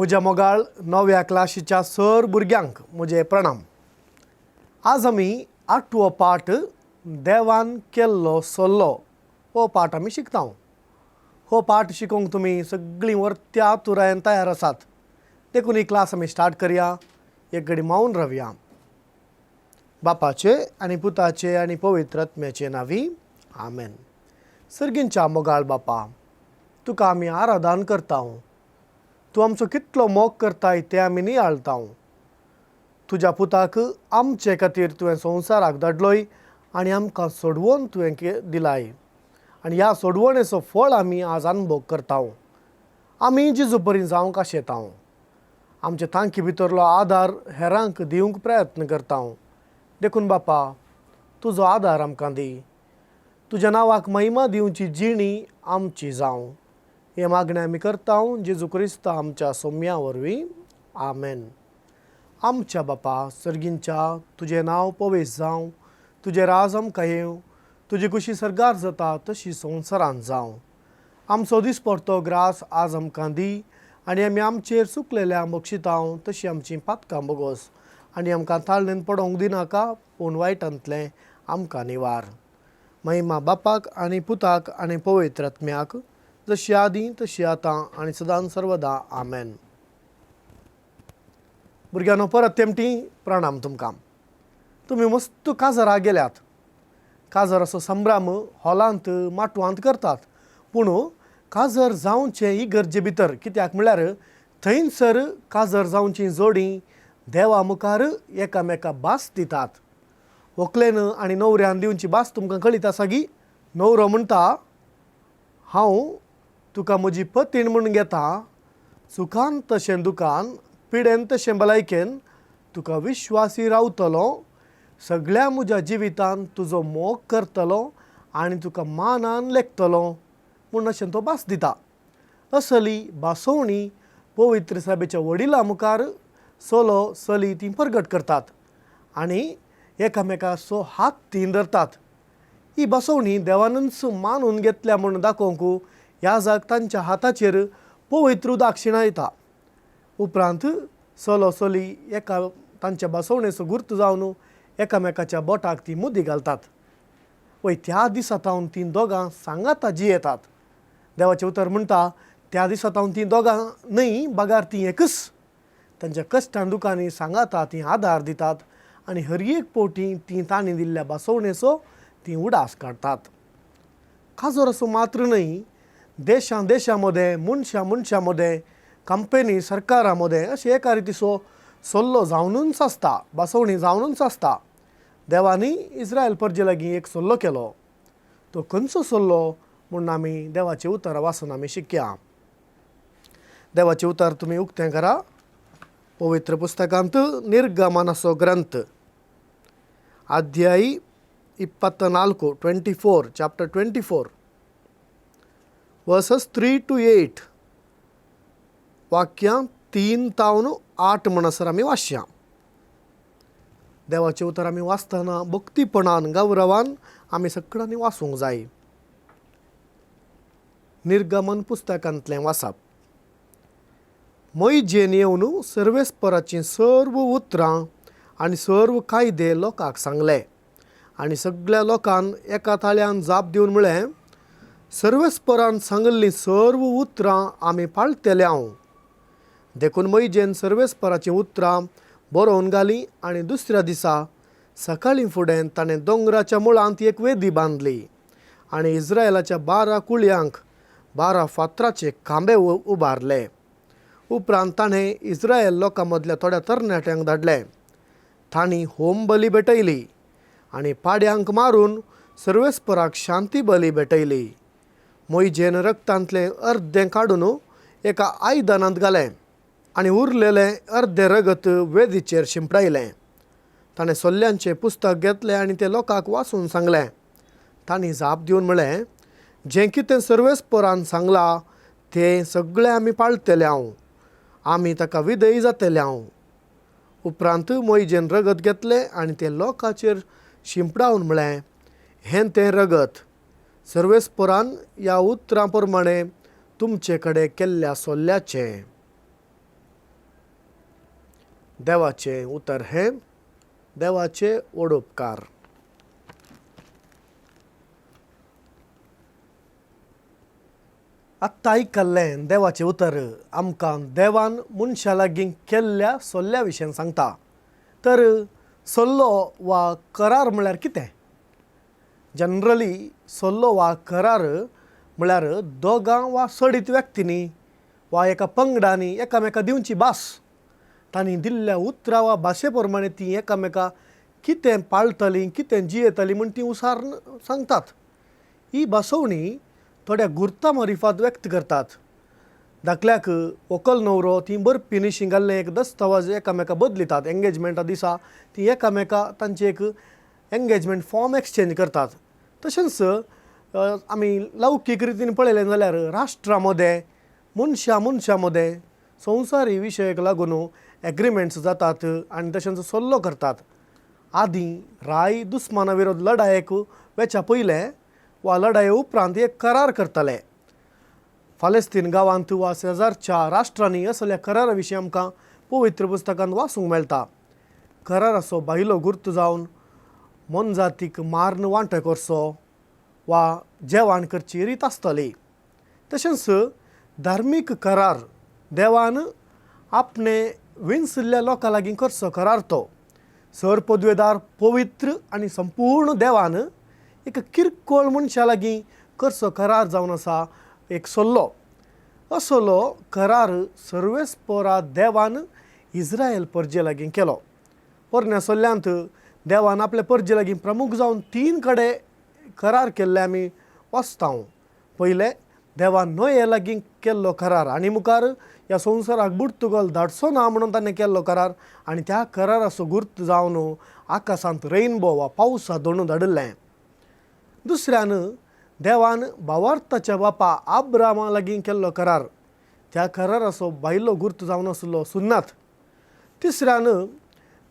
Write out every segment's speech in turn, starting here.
म्हज्या मोगाळ नव्या क्लाशीच्या सर भुरग्यांक म्हजे प्रणाम. आज आमी आठवो पाठ देवान केल्लो सल्लो हो पाठ आमी शिकता. हो पाठ शिकोवंक तुमी सगळीं वर्त्या आतुरायेन तयार आसात, देखून ही क्लास आमी स्टार्ट करया. एक घडी मावन रावया. बापाचे आनी पुताचे आनी पवित्र आत्म्याचे नांवी आमेन. सर्गींच्या मोगाळ बापा, तुका आमी आराधन करता. तूं आमचो कितलो मोग करताय तें आमी नियाळता. तुज्या पुताक आमचे खातीर तुवें संवसाराक धाडलोय आनी आमकां सोडवण तुवें दिलाय आनी ह्या सोडवणेचो फळ आमी आज अनुभव करता. आमी जेजू परी जावंक आशेता. आमचे तांकी भितरलो आदार हेरांक दिवंक प्रयत्न करता. देखून बापा, तुजो आदार आमकां दी. तुज्या नांवाक महिमा दिवची जिणी आमची जावं. हें मागणें आमी करता जेजू क्रिस्त आमच्या सोम्या वरवीं. आमेन. आमच्या बापा सर्गींच्या, तुजें नांव पवित्र जावं, तुजें राज आमकां येवं, तुजी खुशी सर्गार जाता तशी संवसारांत जावं. आमचो दिसपडतो ग्रास आज आमकां दी आनी आमी आमचेर चुकलेल्या बक्षितांव तशी आमची पातकां बोगोस आनी आमकां ताळणेन पडोवंक दिनाका, पूण वायटांतलें आमकां निवार. महिमा बापाक आनी पुताक आनी पवित्र आत्म्याक, जशी आदी तशी आतां आनी सदां सर्वदा. आमेन. भुरग्यांनो, परत तेमटी प्रणाम तुमकां. तुमी मस्त काजराक गेल्यात. काजर असो संभ्रम हॉलांत माटवांत करतात, पूण काजर जावचें इगर्जे भितर. कित्याक म्हळ्यार थंयसर काजर जावची जोडी देवा मुखार एकामेका भास दितात. व्हंकलेन आनी न्हवऱ्यान दिवची भास तुमकां कळीत आसा गी? न्हवरो म्हणटा, हांव तुका म्हजी पतीण म्हूण घेता, सुखान तशें दुखान, पिडेन तशें भलायकेन तुका विश्वासी रावतलो, सगळ्या म्हज्या जिवितान तुजो मोग करतलो आनी तुका मानान लेखतलो म्हूण अशें तो भास दिता. असली भासोवणी पवित्र सभेच्या वडिलां मुखार चलो चली ती परगट करतात आनी एकामेकाचो हात ती धरतात. ही भासोवणी देवानूच मानून घेतल्या म्हूण दाखोवंक ह्या जाग तांच्या हाताचेर पवित्र उदक शिणायता. उपरांत चलो चली एका तांच्या भासोवणेचो गुर्त जावन एकामेकाच्या बोटाक ती मुदी घालतात. वय त्या दिसा तावन तीं दोगां सांगाता जियेतात. देवाचें उतर म्हणटा, त्या दिसा तावन तीं दोगां न्हय बगार तीं एकच. तांच्या कश्टान दुखांनी सांगाता तीं आदार दितात आनी हर एक फावटी तीं तांणी दिल्ल्या भासोवणेचो तीं उडास काडटात. काजर असो मात्र न्हय, देशां देशां मदें, मनशां मनशां मदें, कंपनी सरकारा मदें अशें एका रितीचो सल्लो जावनूच आसता, भासोवणी जावनूच आसता. देवांनी इस्रायल परजे लागीं एक सल्लो केलो. तो खंयचो सल्लो म्हूण आमी देवाचें उतर वाचून आमी शिकया. देवाचें उतर तुमी उक्तें करा पवित्र पुस्तकांत, निर्गमनाचो ग्रंथ, अध्याय 24, 24, chapter 24, verses 3 to 8, वाक्यां 3 तावन 8 म्हणसर आमी वाचया. देवाचें उतर आमी वाचतना भक्तीपणान गौरवान आमी सगळ्यांनी वाचूंक जाय. निर्गमन पुस्तकांतलें वाचप. मोयजेन येवन सर्वेस्पराचीं सर्व उतरां आनी सर्व कायदे लोकांक सांगले आनी सगळ्या लोकान एका ताळ्यान जाप दिवन म्हळें, सर्वेस्परान सांगिल्लीं सर्व उतरां आमी पाळटले हांव. देखून मोयजेन सर्वेस्पराचीं उतरां बरोवन घालीं आनी दुसऱ्या दिसा सकाळीं फुडें ताणें दोंगराच्या मुळांत एक वेदी बांदली आनी इस्रायलाच्या 12 कुळयांक 12 फातराचे खांबे उबारले. उपरांत ताणें इस्रायल लोकां मदल्या थोड्या तरणाट्यांक धाडले. तांणी होम बली भेटयली आनी पाड्यांक मारून सर्वेस्पराक शांती बली भेटयली. मोयजेन रक्तांतलें अर्दें काडून एका आयदनांत घालें आनी उरलेलें अर्दें रगत वेदीचेर शिंपडायलें. ताणें सोल्ल्यांचें पुस्तक घेतलें आनी तें लोकांक वाचून सांगलें. तांणी जाप दिवन म्हळें, जें कितें सर्वेस्परान सांगलां तें सगळें आमी पाळटले हांव, आमी ताका विधेय जातले हांव. उपरांत मोयजेन रगत घेतलें आनी तें लोकांचेर शिंपडावन म्हळें, हें तें रगत सर्वेस्परान ह्या उतरां प्रमाणें तुमचे कडेन केल्ल्या सोल्ल्याचें. देवाचें उतर हें देवाचे वडोपकार. आत्तां आयकल्लें देवाचें उतर आमकां देवान मनशा लागीं केल्ल्या सल्ल्या विशयान सांगता. तर सल्लो वा करार म्हळ्यार कितें? जनरली सल्लो वा करार म्हळ्यार दोगां वा चडीत व्यक्तींनी वा एका पंगडांनी एकामेका दिवची भास. तांणी दिल्ल्या उतरां वा भाशे प्रमाणे तीं एकामेका कितें पाळटलीं, कितें जियेतलीं म्हूण तीं उसार सांगतात. ही भासोवणी थोड्या गुर्ता मारिफात व्यक्त करतात. धाकल्याक व्हंकल न्हवरो तीं बरपी निशी घाल्लें एक दस्तावेज एकामेका बदलितात. एंगेजमेंटा दिसा तीं एकामेका तांचे एक एंगेजमेंट फॉर्म एक्सचेंज करतात. तशेंच आमी लौकीक रितीन पळयलें जाल्यार राष्ट्रा मदें, मनशां मनशां मदें संवसारी विशयाक लागून एग्रिमेंट्स जातात आनी तशेंच सल्लो करतात. आदीं राय दुस्माना विरोध लडायेक वेच्या पयलें वा लडाये उपरांत एक करार करताले. फालेस्तीन गांवांत वा शेजारच्या राष्ट्रांनी असल्या करारा विशीं आमकां पवित्र पुस्तकांत वाचूंक मेळटा. कराराचो भायलो गुर्त जावन मोनजातीक माਰਨ वांटो करचो वा जेवण करची रीत आसताली. तशेंच धार्मीक करार देवान आपणे विंचल्ल्या लोकां लागीं करचो करार तो सर पदवेदार पवित्र आनी संपूर्ण देवान एक किरकोळ मनशा लागीं करचो करार जावन आसा एक सल्लो. असलो करार सर्वेस्पोरा देवान इस्रायल परजे लागीं केलो. पोरण्या सल्ल्यांत देवान आपले परजे लागीं प्रमुख जावन 3 कडेन करार केल्ले आमी वाचता. पयलें, देवान न्हंये लागीं केल्लो करार आनी मुखार ह्या संवसाराक बुडतुगोल धाडचो ना म्हणून ताणें केल्लो करार आनी त्या कराराचो गुर्त जावन आकाशांत रेनबो वा पावसा दोणू धाडिल्लें. दुसऱ्यान देवान भावार्थाच्या बापा आब्रामा लागीं केल्लो करार, त्या कराराचो भायलो गुर्त जावन आसलो सुन्नात. तिसऱ्यान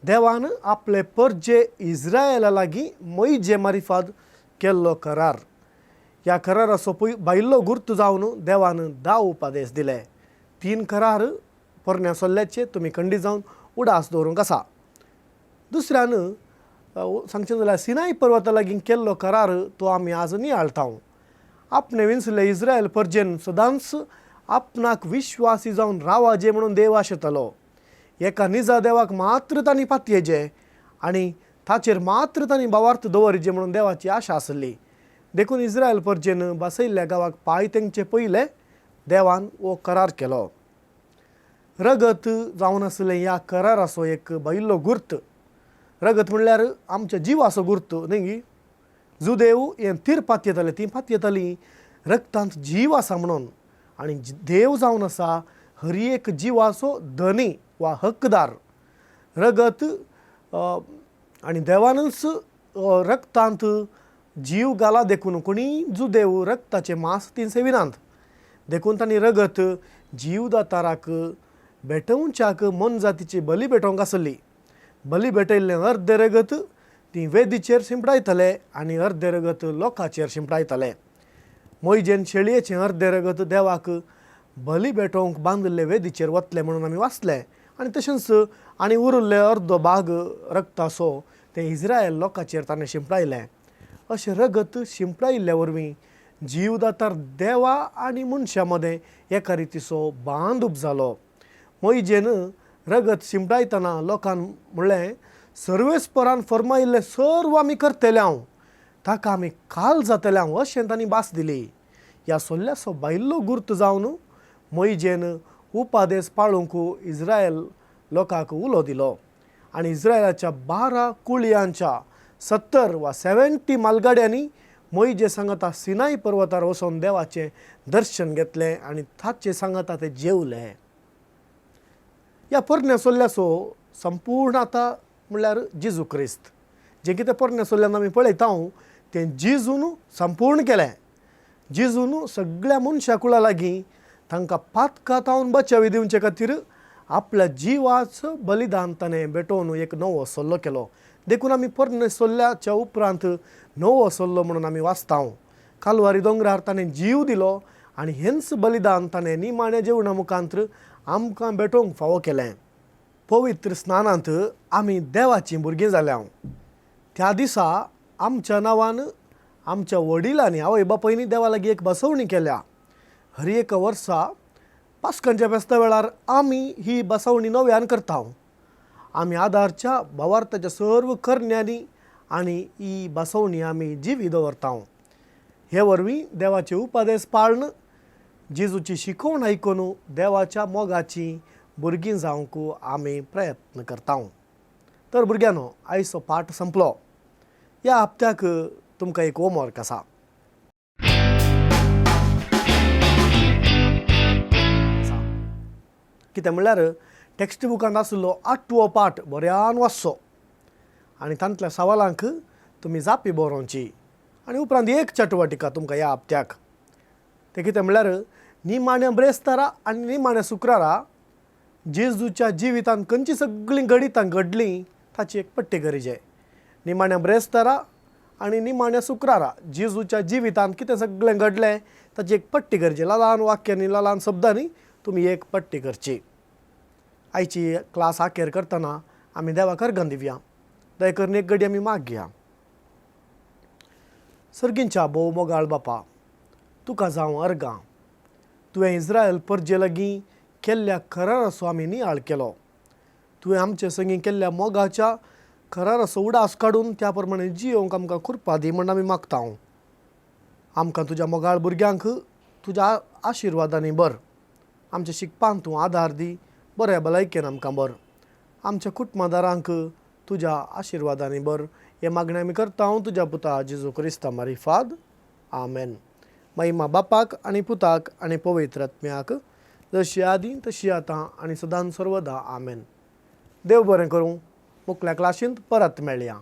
देवान आपले परजे इस्रायला लागीं मोयजे मारिफाद केल्लो करार, ह्या कराराचो भायलो गुर्त जावन देवान 10 उपादेश दिले. 3 करार पोरण्या सल्ल्याचे तुमी खंडीत जावन उडास दवरूंक आसा. दुसऱ्यान सांगचें जाल्यार सिनाय पर्वता लागीं केल्लो करार तो आमी आज नियाळटा. आपणे विंचले इस्रायल परजेन सदांच आपणाक विश्वासी जावन रावाजे म्हणून देव आशेतालो. एका निजा देवाक मात्र तांणी पातयेचे आनी ताचेर मात्र तांणी भावार्थ दवरिजे म्हणून देवाची आशा आसली. देखून इस्रायल परजेन बसयल्ल्या गांवाक पांय तेंचे पयले देवान हो करार केलो. रगत जावन आसलें ह्या कराराचो एक भायलो गुर्त. रगत म्हणल्यार आमच्या जिवाचो गुर्त न्ही गी. जुदेव हें तीर पातयेताले, तीं पातयेतालीं रगतांत जीव आसा म्हणून आनी देव जावन आसा हर एक जिवाचो धनी वा हकदार. रगत आनी देवानूच रगतांत जीव घाला देखून कोणीय जुदेव रगताचें मांस तीं सेविनात. देखून तांणी रगत जीवदाताराक भेटोवच्याक मोनजातीची बली भेटोवंक आसली. बली भेटयल्लें अर्दें रगत तीं वेदीचेर शिंपडायताले आनी अर्दें रगत लोकांचेर शिंपडायताले. मोयजेन शेळयेचें अर्दें रगत देवाक बली भेटोवंक बांदिल्ले वेदीचेर वतलें म्हणून आमी वाचलें आनी तशेंच आनी उरिल्ले अर्दो भाग रगताचो तें इस्रायल लोकांचेर ताणें शिंपडायलें. अशें रगत शिंपडायिल्ल्या वरवीं जीवदातार देवा आनी मनशां मदें एका रितीचो बांद उब जालो. मोयजेन रगत शिंपडायतना लोकान म्हणलें, सर्वेस्परान फर्मायिल्लें सर्व आमी करतले हांव, ताका आमी काल जातले हांव, अशें तांणी भास दिली. ह्या सोल्ल्याचो भायलो गुर्त जावन मोयजेन उपादेस पाळूंक इस्रायल लोकांक उलो दिलो आनी इस्रायलाच्या 12 कुळयांच्या 70 वा 70 मालगाड्यांनी मोयजे सांगाता सिनाय पर्वतार वचोन देवाचें दर्शन घेतलें आनी ताचे सांगाता ते जेवले. ह्या पोरण्या सोल्ल्याचो संपूर्ण आतां म्हणल्यार जेजू क्रिस्त. जें कितें पोरण्या सोल्ल्यान आमी पळयता तें जेजून संपूर्ण केलें. जेजून सगळ्या मनशा कुळा लागीं तांकां पातकां तावन बचावी दिवचे खातीर आपल्या जिवाचो बलिदान ताणें भेटोवन एक नवो सल्लो केलो. देखून आमी पोरण्या सोल्ल्याच्या उपरांत नवो सल्लो म्हणून आमी वाचता. कालवारी दोंगरार ताणें जीव दिलो आनी हेंच बलिदान ताणें निमाण्या जेवणा मुखांत आमकां भेटोवंक फावो केलें. पवित्र स्नानांत आमी देवाचीं भुरगीं जाल्या. त्या दिसा आमच्या नांवान आमच्या वडिलांनी आवय बापायनी देवा लागीं एक बसवणी केल्या. हर एका वर्सा पास्कांच्या फेस्ता वेळार आमी ही बसवणी नव्यान करता. आमी आदारच्या भावार्थाच्या सर्व करण्यांनी आनी ही बसवणी आमी जिवी दवरता. हे वरवीं देवाचे उपदेश पाळन, जेजूची शिकवण आयकून देवाच्या मोगाची भुरगीं जावंक आमी प्रयत्न करता. तर भुरग्यांनो, आयचो पाठ संपलो. ह्या हप्त्याक तुमकां एक होमवर्क आसा. कितें म्हणल्यार टॅक्स्ट बुकांत आशिल्लो आठवो पाठ बऱ्यान वाचचो आनी तांतल्या सवालांक तुमी जापी बरोवची. आनी उपरांत एक चटवटिका तुमकां ह्या हप्त्याक, तें कितें म्हणल्यार निमाण्या ब्रेस्तारा आनी निमाण्या शुक्रारा जेजूच्या जिवितांत खंयची सगळीं घडितां घडलीं ताची एक पट्टी करीचे. निमाण्या ब्रेस्तारा आनी निमाण्या शुक्रारा जेजूच्या जिवितांत कितें सगळें घडलें ताची एक पट्टी करची. ल्हान वाक्यांनी, ल्हान शब्दांनी तुमी एक पट्टी करची. आयची क्लास आखेर करतना आमी देवाक अर्गां दिवया. दया करून एक घडी आमी मागया. सर्गींच्या भोव मोगाळ बापा, तुका जावं अर्गां. तुवें इस्रायल परजे लागीं केल्ल्या कराराचो आमी नियाळ केलो. तुवें आमचे संगी केल्ल्या मोगाच्या कराराचो उडास काडून त्या प्रमाणे जियोवंक आमकां कृपा दी म्हण आमी मागता. आमकां तुज्या मोगाळ भुरग्यांक तुज्या आशिर्वादांनी बर. आमच्या शिकपांत तूं आदार दी. बऱ्या भलायकेन आमकां बर. आमच्या कुटुंबादारांक तुज्या आशिर्वादांनी बर. हें मागणें आमी करता तुज्या पुता जेजू क्रिस्ता मारिफाद. आमेन. महिमा बापाक आनी पुताक आनी पवित्र आत्म्याक, जशी आदी तशी आतां आनी सदां सर्वदा. आमेन. देव बरें करूं. मुखल्या क्लासींत परत मेळया.